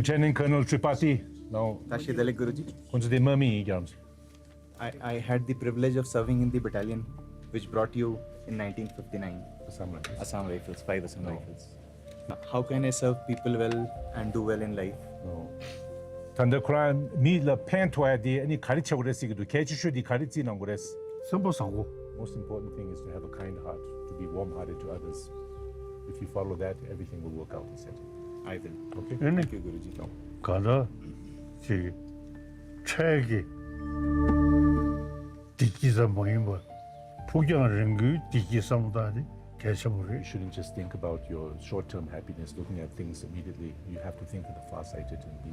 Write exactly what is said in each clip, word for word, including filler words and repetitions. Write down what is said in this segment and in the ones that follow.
Lieutenant Colonel Tripathi, now, Tashi Dalek Guruji. ཁོང་ཚོ་དེ་དམག་མི་ཡིན་ཀྱང་། I, I had the privilege of serving in the battalion which brought you in nineteen fifty-nine. Assam Rifles. Assam Rifles, five Assam No. Rifles. How can I serve people well and do well in life? No. ད་ལྟ་ཁོ་རང་མི་ལ་ཕན་ཐོགས་ཡ་དེ་ཨ་ནི་ག་རེ་བྱེད་དགོས་རེད་ཟེར་གྱི་འདུག་གལ་ཆེ་ཤོས་དེ་ག་རེ་རྩིས་གནང་དགོས་རེད། སེམས་པ་བཟང་པོ། Most important thing is to have a kind heart, to be warm-hearted to others. If you follow that, everything will work out, he said. I will. Okay? ཨ་ནི། Thank you, Guruji. གང་ལྟར་ཅིག་འཕྲལ་གྱི་བདེ་སྐྱིད་ཙམ་མ་ཡིན་པར་ཕུགས་རྒྱང་རིང་པོའི་བདེ་སྐྱིད་བསམ་བློ་བཏང་ནས་གལ་ཆེན་པོ་རེད། You shouldn't just think about your short-term happiness, looking at things immediately. You have to think of the far-sighted and be,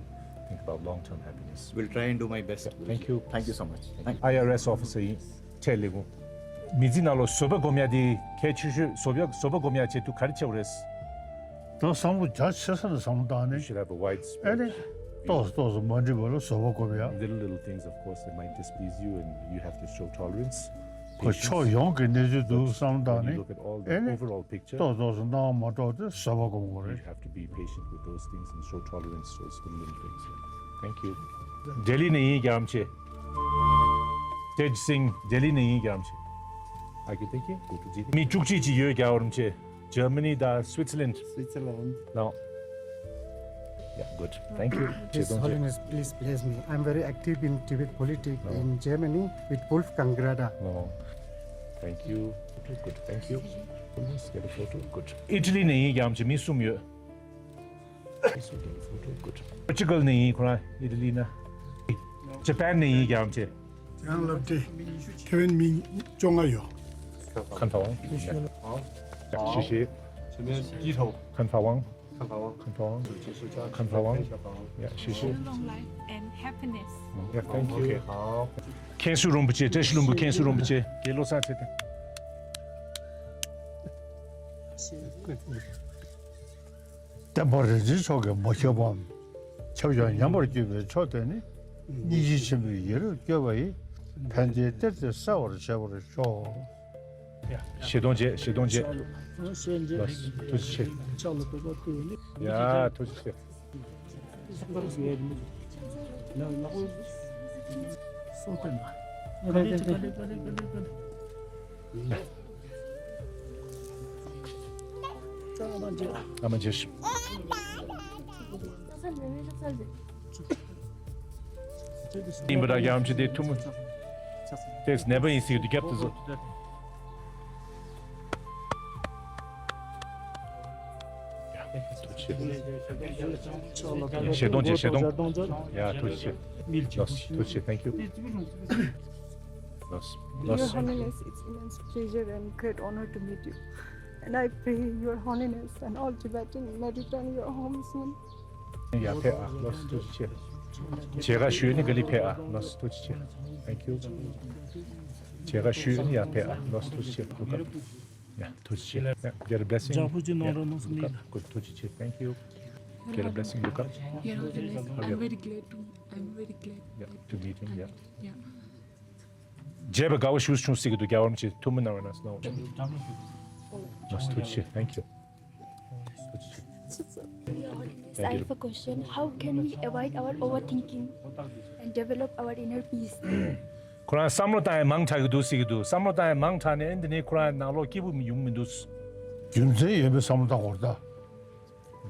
think about long-term happiness. We'll try and do my best. Thank you. Thank you so much. Thank you. I R S officer ཡིན། ཁྲལ་ལས་ཁུངས། མི་ཚེ་ནང་ལ་བཟོད་པ་སྒོམ་ཡ་དེ་གལ་ཆེ་ཤོས། བཟོད་པ་བཟོད་པ་སྒོམ་ཡ་ཆེད་དུ་ག་རེ་བྱེད་དགོས་རེད། ད་བསམ་བློ་རྒྱ་ཆེ་ས་ནས་བསམ་བློ་བཏང་ནས། You should have a wide ཨེ་ནས་spread view. ཏོག་ཙམ་ཏོག་ཙམ་མ་འགྲིག་པ་ལ་བཟོད་པ་སྒོམ་ཡ། Little, little things, of course, they might displease you and you have to show tolerance, ཁོ་ཕྱོགས་patience. ཡོངས་ཀྱི་གནས་ཚུལ་འདུག་བསམ་བློ་བཏང་ནས། But when you look at all the ཨེ་ནས་overall picture, ཏོག་ཙམ་ཏོག་ཙམ་སྣང་བ་མ་འགྲོ་དེ་བཟོད་པ་སྒོམ་དགོས་རེད། You have to be patient with those things and show tolerance towards the little things. Thank you. ལྡི་ལི་ནས་ཡིན་རྒྱལ་བ་རིན་པོ་ཆེ། Tej Singh, ལྡི་ལི་ནས་ཡིན་རྒྱལ་བ་རིན་པོ་ཆེ། ཨ་ཀི་ཏེ་ཀི་གུ་ཏུ་ཇི། མི་བཅུ་གཅིག་ཅིག་ཡོད་རྒྱལ་བ་རིན་པོ་ཆེ། Germany དང་Switzerland. Switzerland. No. Yeah, good. Thank you. His Holiness, please bless me. I'm very active in Tibet politics No. in Germany with Wolfgang Grada. No. Thank you. Good. Thank you. Let's get a photo. Good. Italy ནས་ཡིན་རྒྱལ་བ་རིན་པོ་ཆེ། མི་གསུམ་ཡོད། Portugal ནས་ཡིན་ཁོ་རང་། ཨི་ཏ་ལི་ན། Japan ནས་ཡིན་རྒྱལ་བ་རིན་པོ་ཆེ། ཡང་ལབ་སྟེ། ཐེ་ཝན་མི་བཅོ་ལྔ་ཡོད། ཁན་ཐ་ཝང་། ཡ། ཤི་ཤི། ཁན་ཐ་ཝང་། ཁན་ཐ་ཝང་། ཁན་ཐ་ཝང་། ཡ། ཤི་ཤི། Long life and happiness. Yeah, thank you. Okay. མཁན་ཟུར་རིན་པོ་ཆེ། བཀྲ་ཤིས་ལྷུན་པོ་མཁན་ཟུར་རིན་པོ་ཆེ། དགེ་བློ་བཟང་ཚེ་བརྟན། བསྟན་པ་རིན་ཆེན་མཆོག་གིས་མ་ཁྱབ་པའམ། ཁྱབ་ཀྱང་ཉམས་པར་གྱུར་པའི་མཆོག་དེ་ནི། སྙིང་རྗེ་ཆེན་པོས་ཡིད་རབ་བསྐྱོད་པ་ཡིས། ཕན་བདེའི་གཏེར་དེ་གསལ་བར་བྱེད་པར་ཤོག། ཡ། བཞེས་སྟོང་མཇལ། བཞེས་སྟོང་མཇལ། ལགས་སོ། ཐུགས་རྗེ་ཆེ། ཡ། ཐུགས་རྗེ་ཆེ། བླ་མ་མཇལ། ཡིན་པ་འདྲ། རྒྱལ་བ་རིན་པོ་ཆེ་དེ་ཐུགས་མོས། དེས་ནད་པ་ཡིན་ཟེར་གྱི་འདུག་རྒྱབ་ཏུ་བཟོ། བཞེས་སྟོང་མཇལ། བཞེས་སྟོང་མཇལ། ཡ། ཐུགས་རྗེ་ཆེ། ལགས་སོ། ཐུགས་རྗེ་ཆེ། Thank you. ལགས་སོ། Your Holiness, it's immense pleasure and great honor to meet you. And I pray Your Holiness and all Tibetan may return your home soon. ཡར་ཕེབས་ཨ། ལགས་སོ། ཐུགས་རྗེ་ཆེ། མཇལ་ཁ་ཞུས་ནས་ག་ལེར་ཕེབས་ཨ། ལགས་སོ། ཐུགས་རྗེ་ཆེ། Thank you. མཇལ་ཁ་ཞུས་ནས་ཡར་ཕེབས་ཨ། ལགས་སོ། ཐུགས་རྗེ་ཆེ། Look up. Yeah, ཐུགས་རྗེ་ཆེ། Yeah, get a blessing. ཇག་པོ་ཅིག་གནང་རོགས་གནང་སོང་། Yeah, look up. Good. ཐུགས་རྗེ་ཆེ། Thank you. Get a blessing. Look up. Your Holiness, I'm very glad to, I'm very glad Yeah, that to meet him. I'm Yeah. Yeah. མཇལ་བའི་དགའ་བ་ཤུགས་ཆུང་ཟེར་གྱི་འདུག་རྒྱལ་བ་རིན་པོ་ཆེ། ཐུགས་མོས་གནང་རོགས་གནང་། ཐུགས་རྗེ་ཆེ། Thank you. ཐུགས་རྗེ་ཆེ། Yes, I have a question. How can we avoid our overthinking and develop our inner peace? ཁོ་རང་བསམ་བློ་བཏང་ཡ་མང་དྲགས་ཀྱི་འདུག་ཟེར་གྱི་འདུག་བསམ་བློ་བཏང་ཡ་མང་དྲགས་ནས་ཨ་ནི་འདི་ནས་ཁོ་རང་ནང་ལོགས་སྐྱིད་པོ་ཡོང་མི་འདུག་རྒྱུ་མཚན་ཡོད་པའི་བསམ་བློ་བཏང་དགོས་རེད་ད།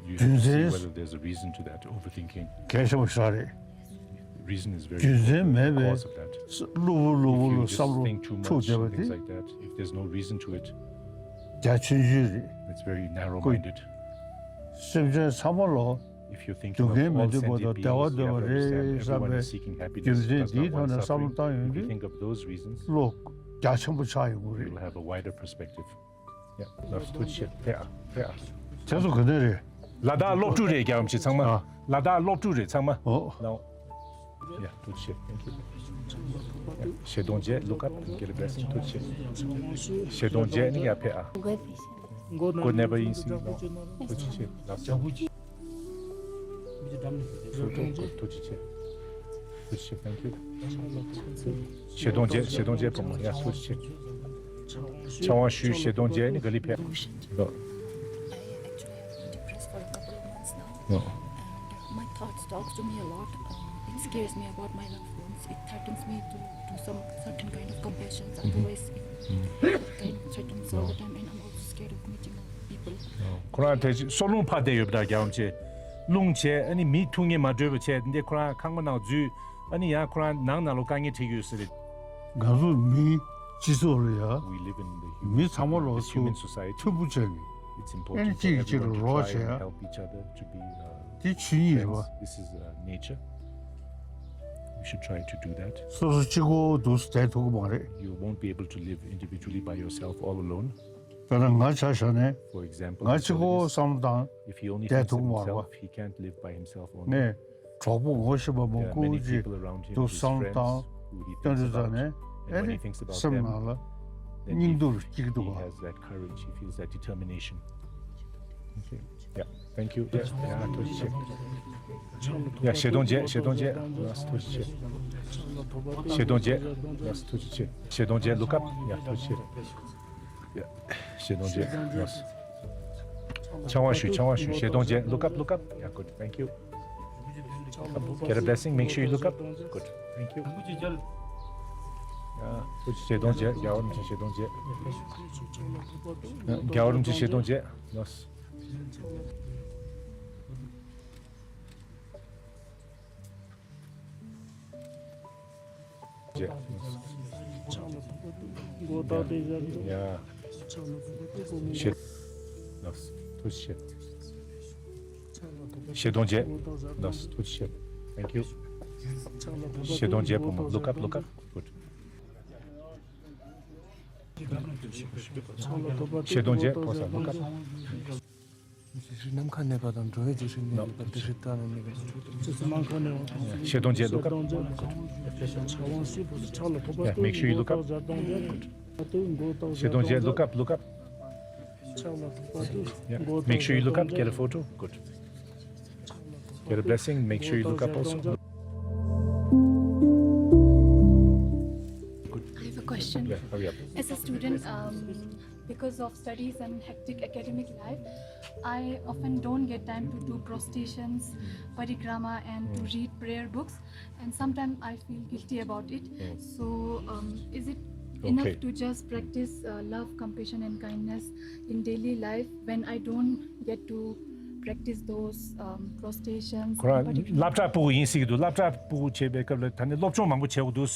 You have to see whether there's a reason to that overthinking. གལ་ཆེན་པོ་ཞིག་རེད། Reason is very རྒྱུ་མཚན་མེད་པའི་cause of that. གློ་བུར་གློ་བུར་ལ་བསམ་བློ་འཁྲུག་བསྡད་པ་དེ། If you just think too much and things like that, if there's no reason to it, རྒྱ་ཆུང་ཆུང་རེད། It's very narrow-minded. སེམས་ཅན་ཚང་མ་ལ་If you're thinking of all sentient beings, you have to understand everyone is seeking happiness, does not want suffering. If you think of those reasons, བློ་རྒྱ་ཆེན་པོ་ཆགས་ཡོང་གི་རེད། You'll have a wider perspective. Yeah, ལགས་སོ། ཐུགས་རྗེ་ཆེ། ཕེབས་ཨ། ཕེབས་ཨ། དེ་ཚོ་ག་ནས་རེད། ལ་དྭགས་སློབ་ཕྲུག་རེད། རྒྱལ་བ་རིན་པོ་ཆེ་ཚང་མ། ཨ། ལ་དྭགས་སློབ་ཕྲུག་རེད་ཚང་མ། ཨོ། ལའོ། Yeah, ཐུགས་རྗེ་ཆེ། Thank you. བཞེས་སྟོང་མཇལ། Look up and get a blessing. ཐུགས་རྗེ་ཆེ། བཞེས་སྟོང་མཇལ་ནི་ཡར་ཕེབས་ཨ། མགོ་ནས་པ་ཡིན་སྲིད་ལོ། ཐུགས་རྗེ་ཆེ། ལགས་སོ། ཐུགས་རྗེ་ཆེ། Thank you. བཞེས་སྟོང་མཇལ། བཞེས་སྟོང་མཇལ་བུ་མོ། ཡ། ཐུགས་རྗེ་ཆེ། ཕྱག་དབང་ཞུས། བཞེས་སྟོང་མཇལ་ནི་ག་ལེར་ཕེབས། ལོ། I actually have been depressed for a couple of months now, No. and my thoughts talks to me a lot. Um, it scares me about my loved ones. It threatens me to do some certain kind of compassions. Otherwise, it kind of threatens all the time, and I'm also scared of meeting people. ཁོ་རང་དེ་སོ་རླུང་འཕར་བསྡད་ཡོད་པ་འདྲ། རྒྱལ་བ་རིན་པོ་ཆེ། རླུང་བྱས། ཨ་ནི་མི་ཐུག་ཉེ་མ་འགྲོ་བ་བྱས། འདི་ཁོ་རང་ཁང་པ་ནང་འཛུལ། ཨ་ནི་ཡང་ཁོ་རང་ནང་ན་ལོགས་དཀའ་ངལ་འཕྲད་ཀྱི་ཡོད་ས་རེད། ང་ཚོ་མིའི་སྤྱི་ཚོགས་ལ་ཡ། We live in the human མི་ཚང་མ་ལོགས་this སུ་human society. མཐུན་པོ་བྱས་ནས། It's ཨེ་ནི་important གཅིག་གིས་གཅིག་ལ་རོགས་བྱེད་ཡ། Help each other to be, uh, དེ་ཆོས་ཉིད་རེད་པ། Friends. This is, uh, nature. We should try to do that. སོ་སོ་གཅིག་པོ་འདུག་བསྡད་ཐུབ་ཀྱི་མ་རེད། You won't be able to live individually by yourself, all alone. ད་ལྟ་ང་ཆ་བཞག་ནས། For example, ང་གཅིག་པོ་བསམ་བློ་བཏང་། If he only བསྡད་thinks of ཐུབ་མ་རེད་པ། Himself, he can't live by himself only. ངས་གྲོགས་པོ་ངོ་ཤེས་པ་མང་པོ་ཅིག་འདུག་བསམ་བློ་བཏང་། སྟོན་དུས་ཙ་ནས་ཨེ་ནི་སེམས་ནང་ལ་སྙིང་སྡུག་སྐྱེ་གི་འདུག་ག། He has that courage, he feels that determination. Okay. Yeah, thank you. Yeah, yeah, ཐུགས་རྗེ་ཆེ། Yeah, བཞེས་སྟོང་མཇལ། བཞེས་སྟོང་མཇལ། ལགས་སོ། ཐུགས་རྗེ་ཆེ། བཞེས་སྟོང་མཇལ། ལགས་སོ། ཐུགས་རྗེ་ཆེ། བཞེས་སྟོང་མཇལ། Look up. Yeah, ཐུགས་རྗེ་ཆེ། Yeah, བཞེས་སྟོང་མཇལ། ལགས་སོ། ཕྱག་དབང་ཞུ། ཕྱག་དབང་ཞུ། བཞེས་སྟོང་མཇལ། Look up, look up. Yeah, good. Thank you. Get a blessing. Make sure you look up. Good. Thank you. Yeah, བཞེས་སྟོང་མཇལ། རྒྱལ་བ་རིན་པོ་ཆེ་བཞེས་སྟོང་མཇལ། རྒྱལ་བ་རིན་པོ་ཆེ་བཞེས་སྟོང་མཇལ། ལགས་སོ། མགོ་བཏགས་ཏེ་བཞག་དགོས། ཡ། ཕྱག་ལ་ཕོག་པ་དུས་སྒོ་མོ་བཞེས། ལགས་སོ། ཐུགས་རྗེ་ཆེ། ཕྱག་ལ་ཕོག་པ་བཞེས་སྟོང་མཇལ། མགོ་བཏགས་བཞག་དགོས། ལགས་སོ། ཐུགས་རྗེ་ཆེ། Thank you. ཕྱག་ལ་ཕོག་པ་བཞེས་སྟོང་མཇལ། དུས་བུ་མོ། སྒོ་Look up, བཞག་look up. དགོས། Good. ཕྱག་ལ་ཕོག་པ་དུས་བཞེས་སྟོང་མཇལ། སྒོ་བཏགས་བཞག་དགོས། Look up. ནམ་མཁའ་གནས་པ་དང་འགྲོ་བའི་རྗེས་སུ་གནས་པའི་བར་དུ་ཞེས་བཏགས་ནས་གནས་པའི་ཕྱོགས་དུ། བཞེས་སྟོང་མཇལ། Look up. ཕྱག་དབང་ཕྱི་ཕྱོགས་སུ་ཕྱག་ལ་ཕོག་པ། Yeah, make sure you look up. Good. བཞེས་སྟོང་མཇལ། Look up, look up. ཕྱག་ལ་ཕོག་པ་དུས། Yeah, make sure you look up. Get a photo. Good. Get a blessing. Make sure you look up also. Good. I have a question. Yeah, hurry up. As a student, um, because of studies and hectic academic life, I often don't get time to do processions, parikrama, and to read prayer books, and sometimes I feel guilty about it. So, um, is it enough to just practice, uh, love, compassion, and kindness in daily life when I don't get to practice those, um, processions and parikrama? ཁོ་རང་སློབ་གྲྭ་ཕྲུ་གུ་ཡིན་སྲིད་ཀྱི་འདུག་སློབ་གྲྭ་ཕྲུ་གུ་བྱས་པའི་སྐབས་ལ་ད་ནི་སློབ་སྦྱོང་མང་པོ་བྱེད་དགོས་འདུག་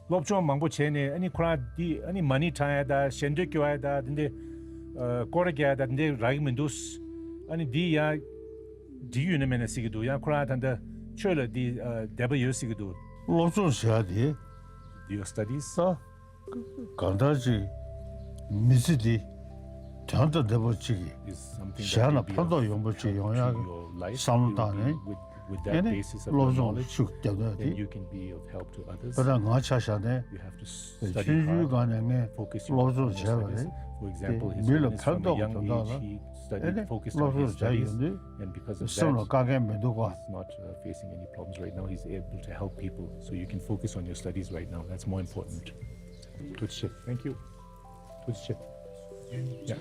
སློབ་སྦྱོང་མང་པོ་བྱས་ནས། ཨ་ནི་ཁོ་རང་འདི་ཨ་ནི་མ་ཎི་བགྲང་ཡ་དང་ཞལ་འདོན་སྐྱོར་ཡ་དང་། འདི་འདྲའི་ཨ་སྐོར་ར་རྒྱག་ཡ་དང་འདི་འདྲའི་རག་གི་མི་འདུག་ཨ་ནི་འདི་ཡང་འགྲིག་ཡོད་ན་མེད་ན་ཟེར་གྱི་འདུག་ཡང་ཁོ་རང་ད་ལྟ་ཆོས་ལ་འདི་ཨ་དད་པ་ཡོད་ཟེར་གྱི་འདུག་སློབ་སྦྱོང་བྱེད་ཡ་དེ། Your studies. ད་གང་ལྟར་ཅིག་མི་ཚེ་འདི་དོན་དང་ལྡན་པ་ཅིག་གི་is something that ཞལ་ལ་will be ཕན་ཐོགས་ཡོང་པ་ཅིག་ཡོང་ཡག་གི་བསམ་བློ་བཏང་ནས། ཨེ་ནས་སློབ་སྦྱོང་ཤུགས་རྒྱབ་ན་དེ། དཔེར་ན་ང་ཆ་བཞག་ནས་ཆུང་ཆུང་སྒང་ནས་ངས་སློབ་སྦྱོང་བྱས་པ་རེད། དེ་མི་ལ་ཕན་ཐོགས་པའི་དོན་དག་ལ་ཨེ་ནས་སློབ་སྦྱོང་བྱས་ཡོང་དུས་སེམས་ལ་དཀའ་ངལ་མི་འདུག་ག། Facing any problems right now. He's able to help people. So you can focus on your studies right now. That's more important. ཐུགས་རྗེ་ཆེ། Thank you. ཐུགས་རྗེ་ཆེ། Yeah.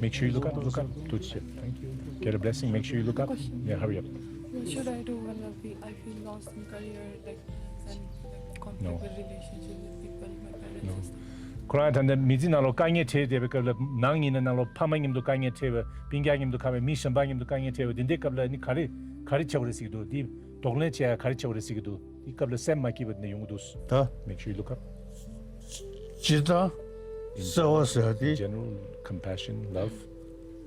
Make sure you look up. Look up. ཐུགས་རྗེ་ཆེ། Thank you. Get a blessing. Make sure you look up. Yeah, hurry up. What should I do when I feel, I feel lost in career, like, and, like, conflict with relationship with people, my parents and stuff? ཁོ་རང་ད་ལྟ་མི་ཚེ་ནང་ལོགས་དཀའ་ངལ་འཕྲད་བསྡད་པའི་སྐབས་ལ། ནང་ཡིན་ན་ནང་ལོགས་ཕ་མ་མཉམ་དུ་དཀའ་ངལ་འཕྲད་པ། སྤུན་ཀྱག་མཉམ་དུ་ཁ་བའི་མི་གཞན་པ་མཉམ་དུ་དཀའ་ངལ་འཕྲད་པ། འདི་འདྲའི་སྐབས་ལ་ནི་ག་རེ་ག་རེ་བྱེད་དགོས་རེད་ཟེར་གྱི་འདུག་འདི་གདོང་ལེན་བྱེད་ཡ་ག་རེ་བྱེད་དགོས་རེད་ཟེར་གྱི་འདུག་འདི་སྐབས་ལ་སེམས་མ་སྐྱིད་པ་འདི་ཡོང་གི་འདུག་ད། Make sure you look up. སྤྱིར་བཏང་བརྩེ་བ་ཟེར་ཡ་དེ། General compassion, love.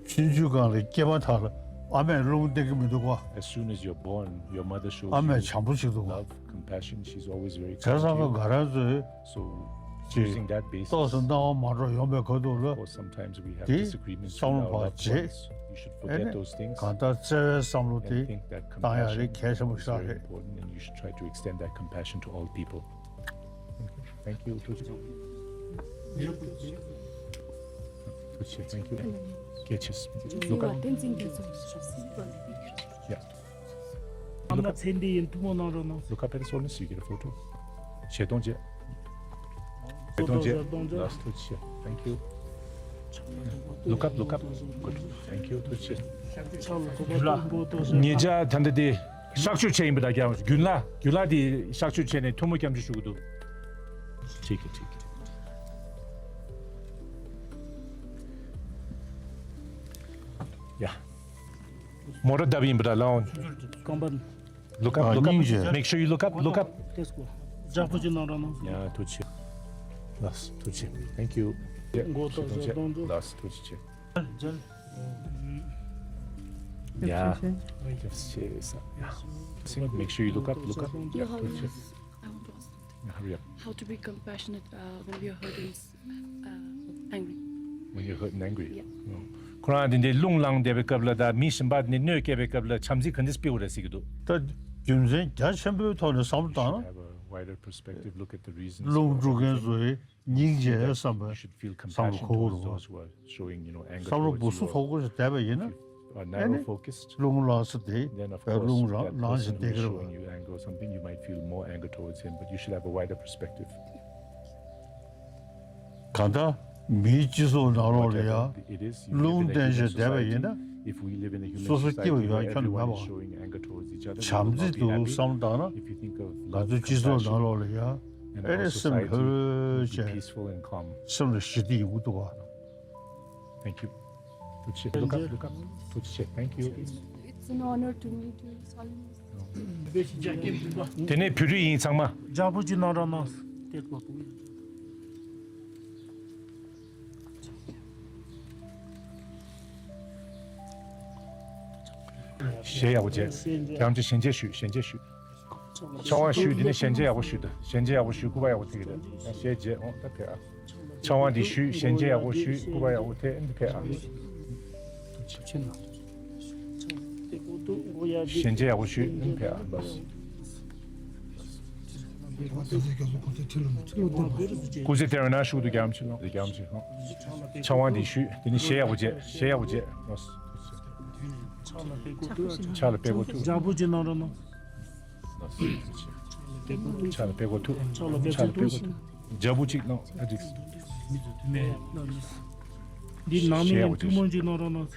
ཆུང་ཆུང་སྒང་ལ་སྐྱེས་མ་ཐག་ལ་ཨ་མས་རླུང་བསྟན་གྱི་མི་འདུག་ག། As soon as you're born, your mother shows you love, compassion. She's always very kind to you. ཨ་མས་བྱམས་པོ་བྱེད་འདུག་ག། བྱས་ཙང་ཁོ་ང་རང་ཚོའི་So, using that basis, ཏོག་ཙམ་སྣང་བ་མ་འགྲོ་ཡོང་པའི་ཁ་ཐུག་ལ། Of course, sometimes we have དེ་disagreements with our loved ones. བསམ་བློ་བརྗེད། You should forget those things གང་ལྟར་བརྩེ་བའི་བསམ་བློ་དེ་and think that བཏང་ཡ་རེད། compassion གལ་ཆེན་པོ་is ཞིག་very རེད། Important, and you should try to extend that compassion to all people. Thank you. ཐུགས་རྗེ་ཆེ། Thank you. Catches. Look up. Yeah. ཨ་མ་ཚེ་འདི་ཡིན། ཐུགས་སྨོན་གནང་རོགས་གནང་། Look up at the soul and see, get a photo. བཞེས་སྟོང་མཇལ། བཞེས་སྟོང་མཇལ། བཞེས་སྟོང་མཇལ། Last ཐུགས་རྗེ་ཆེ། Thank you. Look up, look up. Good. Thank you. ཐུགས་རྗེ་ཆེ། ཕྱག་ལ་ཕོག་པ་དུས་མགོ་བོ་ཏོག་ཙམ། ཉེ་ཆར་ད་ལྟ་དེ་ གཤག་བཅོས་བྱས་ཡིན་པ་དང་ཀྱང་རྒྱུན་ལ་རྒྱུན་ལ་དེ་གཤག་བཅོས་བྱས་ནས་ཐུགས་སྨོན་སྐྱབས་འཇུག་ཞུ་གི་འདུག་ཐིག་གི་ཐིག་གི། ཡ། མོ་ར་བརྡབ་ཡིན་པ་དང་ལའོ། རྐང་པ། Look up, look up. སྙིང་རྗེ། Make sure you look up, look up. ཏེས་ཀོ། ཇག་པོ་ཅིག་གནང་རོགས་གནང་། ཡ་ཐུགས་རྗེ་ཆེ། ལགས་ཐུགས་རྗེ་ཆེ། Thank you. མགོ་ཏོག་ཏོག་ཏོག་ཏོག་ལགས་ཐུགས་རྗེ་ཆེ། ཡ། ཐུགས་རྗེ་ཆེ། Make sure you look up, look up. ཡ་ཐུགས་རྗེ་ཆེ། Hurry up. How to be compassionate uh, when we are hurting, uh, angry. When you're hurt and angry. Yeah. ཁོ་རང་དེ་འདྲའི་རླུང་ལངས་བསྡད་པའི་སྐབས་ལ་དང་མི་གཞན་པ་ནས་གནོད་སྐྱེལ་བའི་སྐབས་ལ་བྱམས་བརྩེ་ག་འདྲ་སྤེལ་དགོས་རེད་ཟེར་གྱི་འདུག་ད་རྒྱུ་མཚན་རྒྱ་ཆེན་པོའི་ཐོག་ནས་བསམ་བློ་བཏང་ན། Have a wider perspective, look at the reasons. རླུང་འགྲོ་མཁན་ཚོའི་སྙིང་རྗེ་བསམ་པའི་བསམ་བློ་འཁོར་རོགས། བསམ་བློ་སྦུ་སུ་ཐོག་པོ་ཞིག་བསྡད་པ་ཡིན་ན། རླུང་ལངས་ས་དེ་བས་རླུང་ལངས་ཤིང་བསྡད་ཀྱི་རེད་པ། གང་ལྟར་མིའི་སྤྱི་ཚོགས་ནང་ལོགས་ལ་ཡང་རླུང་བསྟན་བྱས་བསྡད་པ་ཡིན་ན། སོ་སོ་སྐྱིད་པ་ཡོད་ཁྱོན་ནས་མེད་པ། བྱམས་བརྩེ་འདུག་བསམ་བཏང་ན། ང་ཚོའི་སྤྱི་ཚོགས་ནང་ལོགས་ལ་ཡང་ཨེ་རེ་སེམས་ལྷོད་ལྷོད་བྱས། སེམས་ལ་ཞི་བདེ་ཡོང་གི་འདུག་ག Thank you. ཐུགས་རྗེ་ཆེ། Look up, look up. ཐུགས་རྗེ་ཆེ། Thank you. It's an honor to meet you, Salim. དེ་ནས་བོད་རིགས་ཡིན་ཚང་མ། ཇག་པོ་ཅིག་གནང་རོགས་གནང་། ཏེས་ཀོ། གཞས་ཡག་པོ་བྱས། རྒྱ་ཆེ་ཞལ་མཇལ་ཞུས། ཞལ་མཇལ་ཞུས། ཕྱག་དབང་ཞུས། དེ་ནས་ཞལ་མཇལ་ཡག་པོ་ཞུས་ཏེ། ཞལ་མཇལ་ཡག་པོ་ཞུས། སྐུ་པར་ཡག་པོ་ཐེབས་ཀྱི་རེད། ཞལ་མཇལ་འོང་ད་ཕེབས་ཨ། ཕྱག་དབང་འདི་ཞུས། ཞལ་མཇལ་ཡག་པོ་ཞུས། སྐུ་པར་ཡག་པོ་ཐེབས། འདི་ཕེབས་ཨ། ཞལ་མཇལ་ཡག་པོ་ཞུས། འདི་ཕེབས་ཨ། སྐུ་ཚེ་བརྟན་པའི་ནང་བཞུགས་འདུག་རྒྱ་ཆེ་ལོ། རྒྱ་ཆེ་ལོ། ཕྱག་དབང་འདི་ཞུས། དེ་ནས་གཞས་ཡག་པོ་བྱས། གཞས་ཡག་པོ་བྱས། ཕྱག་ལ་པད་ཀོ་ཐུག་ཇག་པོ་ཅིག་གནང་རོགས་གནང་། ཕྱག་ལ་པད་ཀོ་ཐུག་ཕྱག་ལ་པད་ཀོ་ཐུག་ཇག་པོ་ཅིག་གནང་། ཨ་ཙི། འདི་ནང་མི་ཡིན། ཐུགས་སྨོན་ཅིག་གནང་རོགས་གནང་།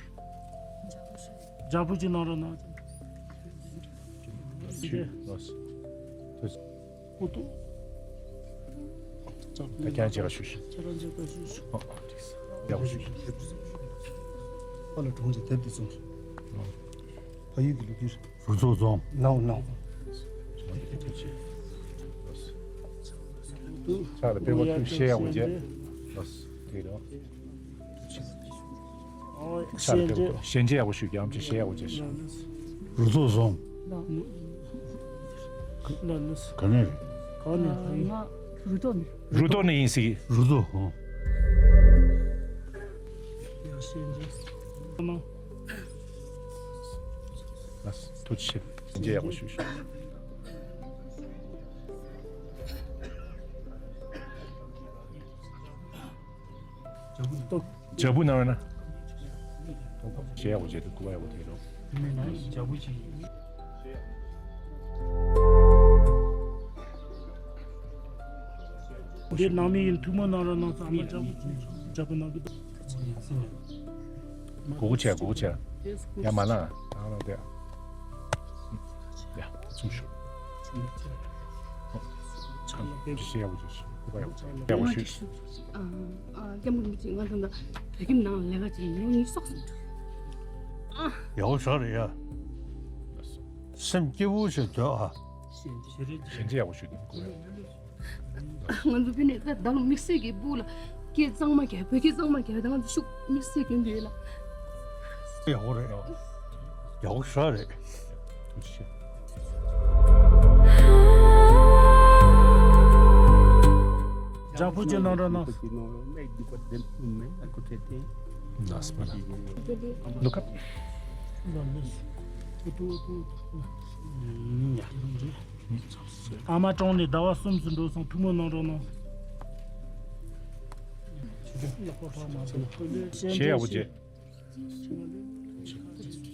ཇག་པོ་ཅིག་གནང་རོགས་གནང་། ཞུ། ཀོ་ཐུག་ད་ཁྱེད་རང་ཅིག་ག་ཞུ་ཞུ། ཁྱེད་རང་ཅིག་ག་ཞུ་ཞུ། ཨོ་ཨོ་ཐིག་ཡག་པོ་ཞུ་ཞུ། ཨ་ལ་གྲོང་ཁྱེར་དེབ་དེ་བཙོང་ཞུ། ཕ་ཡུལ་གྱི་ལོ་རྒྱུས། རུ་ཚོགས་རྫོང་། ནའོ་ནའོ། ཕྱག་ལ་པད་ཀོ་ཐུག་གཞས་ཡག་པོ་བྱས། ལགས་དེ་རེད། ཕྱག་ལ་པད་ཀོ་ཐུག་གཞས་མཇལ་ཡག་པོ་ཞུ། རྒྱ་ཆེ་གཞས་ཡག་པོ་བྱས་ཤག་རུ་ཚོགས་རྫོང་། ག་ནས་རེད། ག་ནས་རེད། རུ་ཐོག་ནས། རུ་ཐོག་ནས་ཡིན་ཟིག་རུ་ཐོག་ཧོ། ལགས་ཐུགས་རྗེ་ཆེ། གཞས་མཇལ་ཡག་པོ་ཞུ་ཞུ། ཇ་བུ་གནང་བས་ན། གཞས་ཡག་པོ་བྱས་འདུག་སྐུ་པར་ཡག་པོ་ཐེབས་རོགས། འདི་ནང་མི་ཡིན། ཐུགས་སྨོན་གནང་རོགས་གནང་། ཚང་མ་ཇ་བུ་ཇ་བུ་གནང་གི་འདུག་སྒུག་བྱས། སྒུག་བྱས། ཡ་མ་ལངས། ཨ་ལ་དེ། ཡ་ཚུམ་ཤོག་ཆང་ལ་པད་ཤེས་ཡག་པོ་བྱོས་ཤིག་སྐུ་པར་ཡག་པོ་ཞུས། ཨ་ཨ་སྐྱབས་མགོན་རིན་པོ་ཆེ། ང་ད་ལྟ་བོད་ཁྱིམ་ནང་ལས་ཀ་བྱེད་ཡོང་ནི་སོགས་སུ་འགྲོ། ཨ། ཡག་པོ་ཞོག་རེད་ཡ། སེམས་སྐྱིད་པོ་བྱས་སྡོད་ཨ། ཞལ་མཇལ་ཡག་པོ་ཞུས་ཏེ་སྐུ་པར་ཡག་པོ་ཞུས། ང་ཚོ་བོད་ནས་ད་ལྟ་དམིགས་བསལ་གྱི་སྦུག་ལ་སྐད་གཙང་མ་རྒྱག་བོད་སྐད་གཙང་མ་རྒྱག་ད་ང་ཚོ་ཤུགས་དམིགས་བསལ་གྱི་འདུག་ལ། ཡག་པོ་རེད། ཡག་པོ་ཞེ་དྲག་རེད། ཐུགས་རྗེ་ཆེ། ཇ་བུ་ཅིག་གནང་རོགས་གནང་། ལགས་སོ། Look up. ཨ་མ་གྲོངས་ནས་ཟླ་བ་གསུམ་ཙམ་འགྲོ་སོང་། ཐུགས་སྨོན་གནང་རོགས་གནང་། གཞས་ཡག་པོ་བྱས།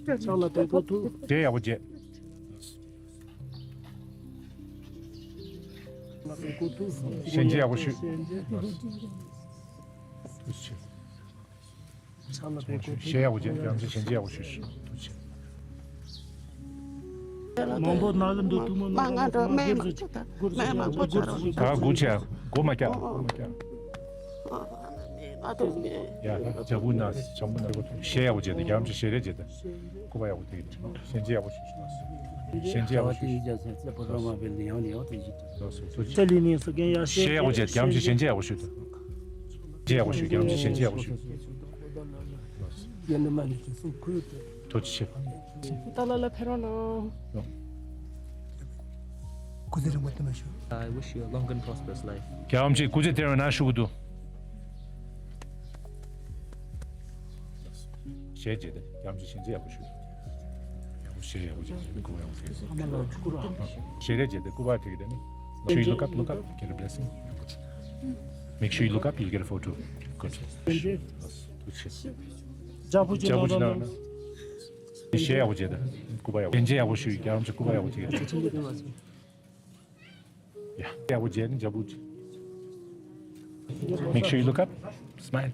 ཕྱག་ལ་པད་ཀོ་ཐུག་གཞས་ཡག་པོ་བྱས། ཕྱག་ལ་པད་ཀོ་ཐུག་གཞས་མཇལ་ཡག་པོ་ཞུ། ཕྱག་ལ་པད་ཀོ་ཐུག་གཞས་ཡག་པོ་བྱས། ཡང་ཅིག་གཞས་མཇལ་ཡག་པོ་ཞུ། ཐུགས་རྗེ་ཆེ། མང་པོ་ནང་ལ་འདུག་ཐུག་མོ་མ་ང་འགྲོ་མེ་མ་ཆུ་ད་མེ་མ་པོ་ཆ་རོ། ད་སྒུག་བྱས་སྒོ་མ་བཀྱག་སྒོ་མ་བཀྱག་ང་འགྲོ་མེ། ཡ་ཇ་བུ་ན་ཇ་བུ་ན་གཞས་ཡག་པོ་བྱས་ཏེ་རྒྱ་མ་ཆེ་ཞལ་རས་བྱས་ཏེ་སྐུ་པར་ཡག་པོ་དེ་ཞལ་མཇལ་ཡག་པོ་ཞུ་ཞུ། ཞལ་མཇལ་ཡག་པོ་ཞུ་ཞུ། ལོ་སོ་ཐུགས་རྗེ་ཆེ། ལི་ནི་སུ་གན་ཡ་ཞལ་ཡག་པོ་བྱས་ཏེ་རྒྱ་མ་ཆེ་ཞལ་མཇལ་ཡག་པོ་ཞུ་ཏེ། ཞལ་ཡག་པོ་ཞུ་རྒྱ་མ་ཆེ་ཞལ་མཇལ་ཡག་པོ་ཞུ། ཐུགས་རྗེ་ཆེ། ཏཱ་ལ་ལ་ཕེབས་རོགས་གནང་། སྐུ་ཚེ་རིང་པོ་བརྟན་པར་ཤོག I wish you a long and prosperous life. རྒྱལ་བ་རིན་པོ་ཆེ་སྐུ་ཚེ་བརྟན་པར་ན་ཞུ་གི་འདུག་ཞལ་མཇལ་ཏེ་རྒྱལ་བ་རིན་པོ་ཆེ་ཞལ་མཇལ་ཡག་པོ་ཞུ། ཡག་པོ་ཞལ་ཡག་པོ་མཇལ་ཏེ་སྐུ་པར་ཡག་པོ་ཐེག་ཞལ་རས་མཇལ་ཏེ་སྐུ་པར་ཐེག་དེ་ནི། Make sure you look up, look up, get a blessing. Make sure you look up, you'll get a photo. Good. ཐུགས་རྗེ་ཆེ། ཇ་བུ་ཇ་བུ་ཇི་ན་ན། ཞལ་ཡག་པོ་མཇལ་ཏེ་སྐུ་པར་ཡག་པོ། ཞལ་མཇལ་ཡག་པོ་ཞུ་ཡི་རྒྱལ་བ་རིན་པོ་ཆེ་སྐུ་པར་ཡག་པོ་ཐེག་ཡ། ཡག་པོ་མཇལ་ནི་ཇ་བུ་ཇི། Make sure you look up. Smile.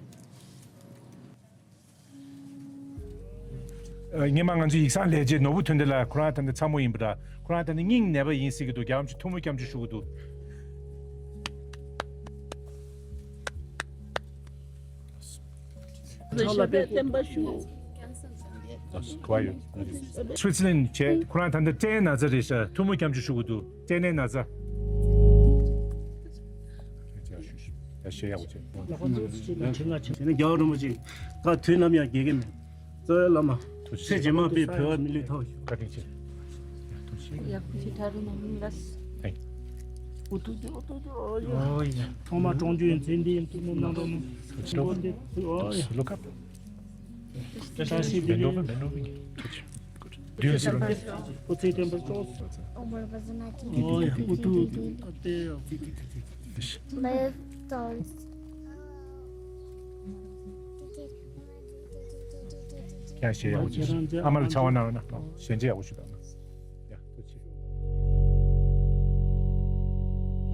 ཨ། སྔོན་མ་ང་ཚོ་ཡིག་ཚང་ལས་བྱེད་ནོར་བུ་དོན་ལྡན་ལགས་ཁོ་རང་ད་ནི་ཚ་མོ་ཡིན་པ་འདྲ། ཁོ་རང་ད་ནི་སྙིང་ནད་པ་ཡིན་ཟེར་གྱི་འདུག་རྒྱལ་བ་རིན་པོ་ཆེ་ཐུགས་སྨོན་སྐྱབས་འཇུག་ཞུ་གི་འདུག་ཞབས་པད་བརྟན་པ་ཞུ། ཁོ་ཡོད། སུའི་ཙི་ལན་བྱས་ཁོ་རང་ད་ལྟ་སྐྲན་ན་ཚ་རེད་ཤག་ཐུགས་སྨོན་སྐྱབས་འཇུག་ཞུ་གི་འདུག་སྐྲན་ནད་ན་ཚ། ཡ་ཞུ་ཞུ། ཡ་ཞུ་ཡག་པོ་བྱས། ལག་པ་ཚོ་ཚོ་ལ་ཁྲིད་ང་ཆེ། དེ་ནས་རྒྱལ་བ་རིན་པོ་ཆེ་ད་དུས་ནམ་ཡང་རྒས་གི་མེད། རྩ་བའི་བླ་མ་ཚེ་རྗེས་མ་པའི་བོད་པ་མི་ལུས་ཐོབ་ཤོག་བཀའ་དྲིན་ཆེ། ཡག་པོ་ཞིག་ད་རུང་ནང་མི་ལ། ཨོ་ཏུ་ཏུ་ཨོ་ཏུ་ཏུ་ཨོ་ཡ། ཨོ་ཡ། ཐོག་མ་གྲོང་ཁྱེར་མཚན་ལྡན་ཐུན་མོང་མ་འགྲོ་མོ། ལོ་ཀ། བཀྲ་ཤིས་བདེ་ལེགས། བདེ་ལེགས། ཐུགས་རྗེ་ཆེ། སྐུ་ཚེ་བརྟན་པར་ཤོག་ཨོ་ཡ། ཨུ་ཏུ་ཨུ་ཏུ་ཨུ་ཏུ། ཡང་ཞལ་ཡག་པོ་ཅིག་ཨ་མ་ལ་ཕྱག་དབང་གནང་རོགས་གནང་། ཞལ་མཇལ་ཡག་པོ་ཞིག་དང་།